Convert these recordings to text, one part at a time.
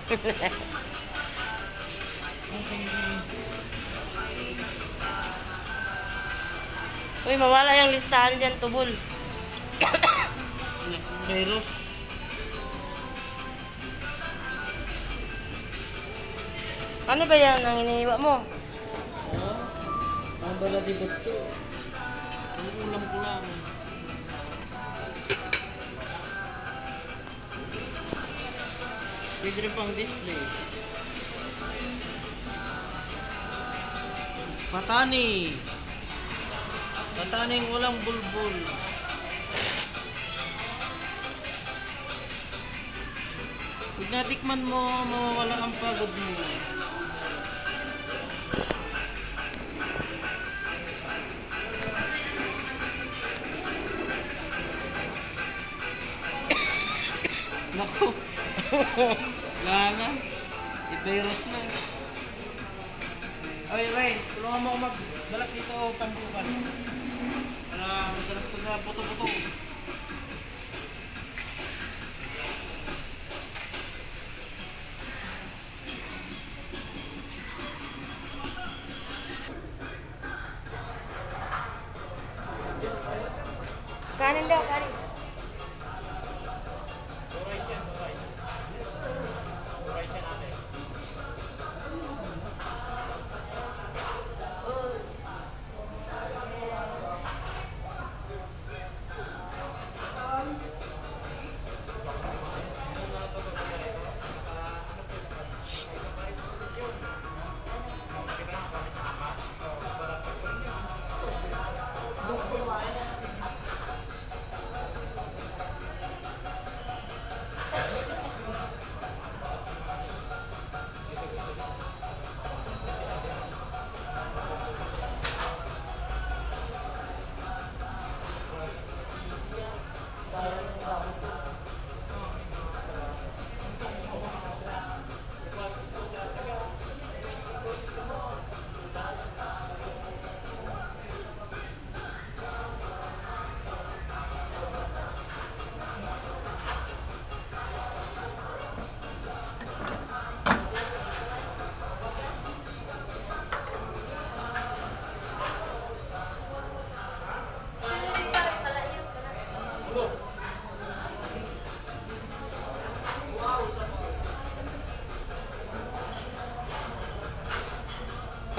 Uy, mawala yung listahan dyan, tubol. Virus. Ano ba yan ang iniiwa mo? Oo. Ang balatibot to. Ang ulam ko lang. Pwede rin pang display. Patani. Pataning walang bulbul. Pag natikman mo, mawawala ang pagod mo. Naku. Wala na. I-virus na. Oy, Ray, tulungan mo ako magbalak dito o tambukan. Para masarap ko sa puto-puto. Kanin daw, kanin. Rice yan, rice. Rice yan ate.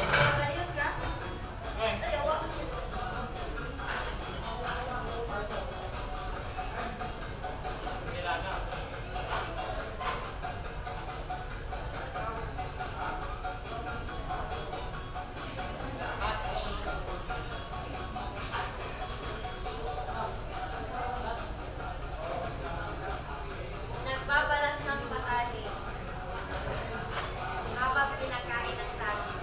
Palayot ka? Ay, awa. Nagbabalat ng patani habang kinakain ng saging.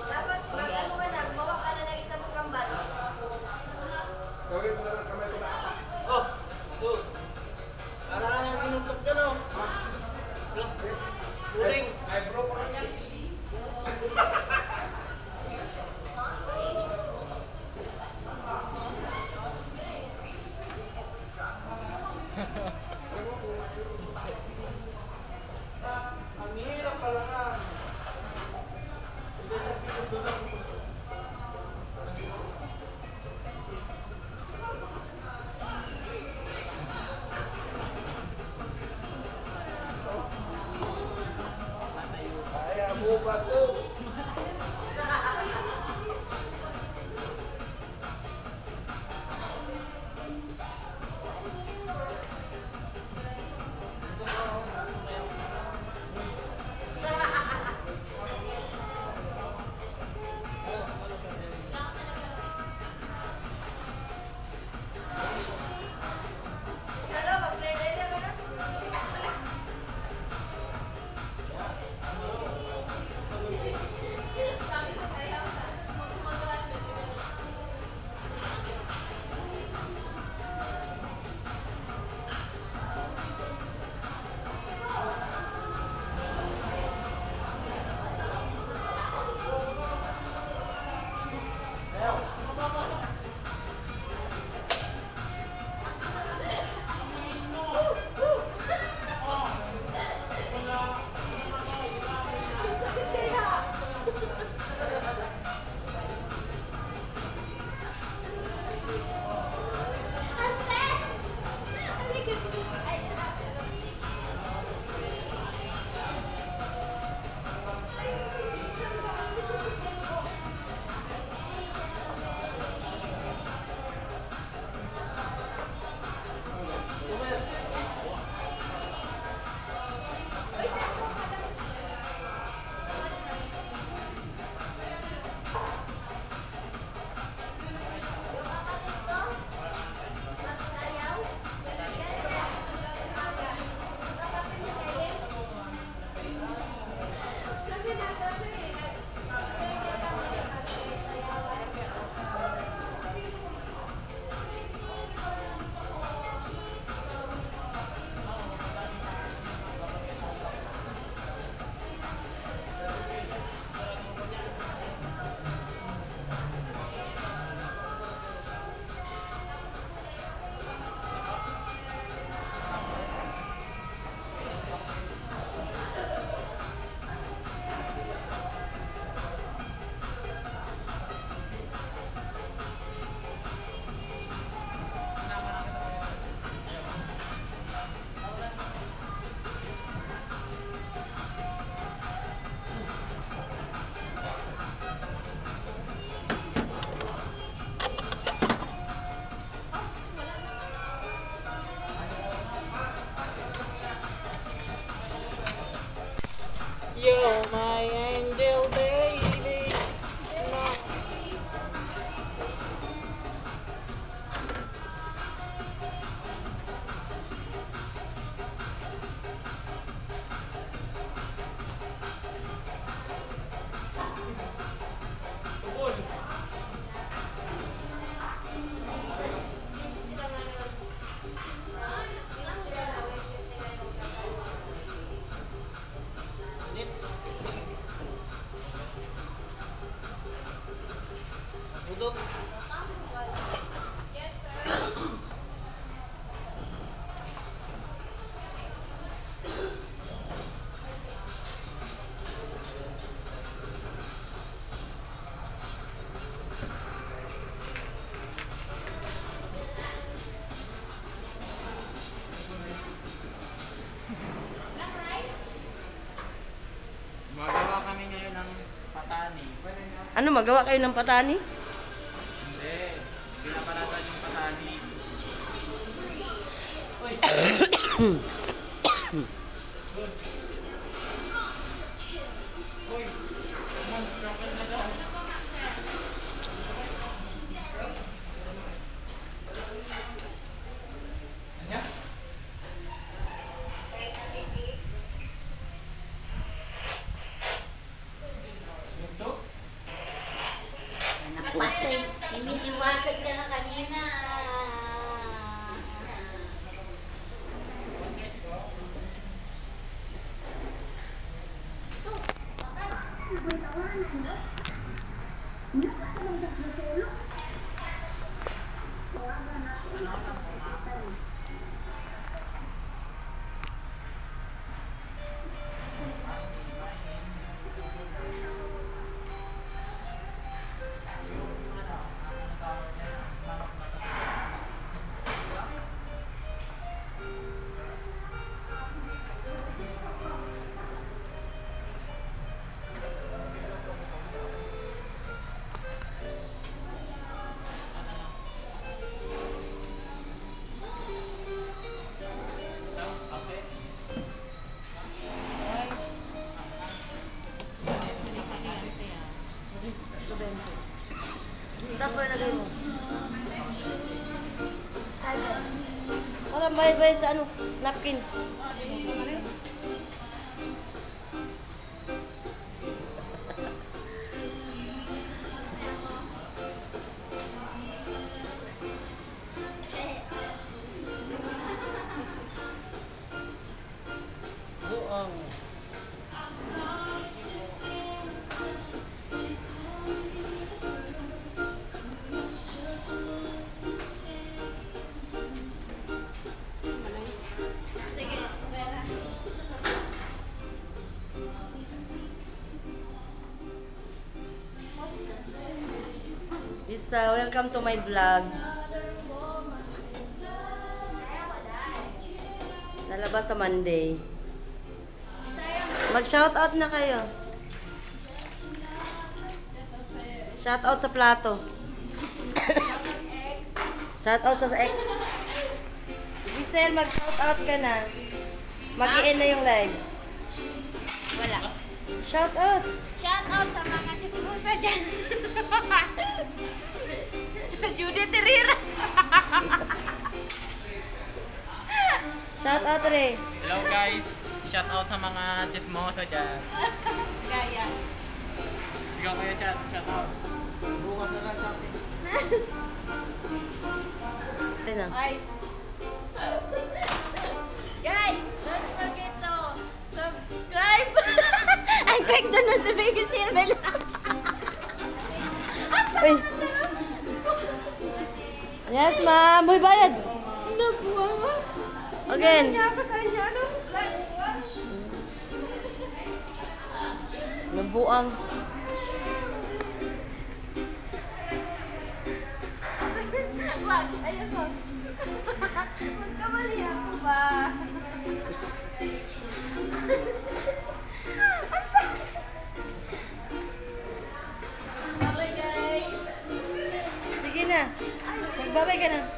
Dapat mag-ano ka na, gumawa ka na ng isa mong kambal. Oh! Oh! Para ka nang inuntok dyan, oh! Uling! Eyebrow pa rin yan. Ang hirap pala nga. Hindi sa segundo lang. Ano, magawa kayo ng patani? Hindi. Pinaparatan yung patani. Uy! Uy! Monster na daw. Ano? Ito? Napatay. Iniiwasan ka na kanina. Tapos lagay mo. Wala, bayad-bayad sa ano, napkin. Buong. Sige, pera. It's welcome to my vlog. Nalabas sa Monday. Mag-shoutout na kayo. Shoutout sa plato. Shoutout sa ex. Giselle, mag-shoutout ka na. Mag-i-end na yung live. Wala. Shoutout! Shout out sa mga chismosa dyan. Judith Herrera. Shoutout, Ray. Hello guys! Shout out sa mga chismosa dyan. Gaya. Ikaw kayo chat. Shout out. Bukas na lang sa akin. Ito na. Ay. Guys, don't forget to subscribe and click the notification bell. Uy. Yes, ma'am. Huy, bayad. Nakuha mo. Again. Niya ako sa inyo, ano? Nabuang. Wag, ayun wag. Magkamali ako ba? Ang sakit. Bye guys. Sige na. Magbabay ka na.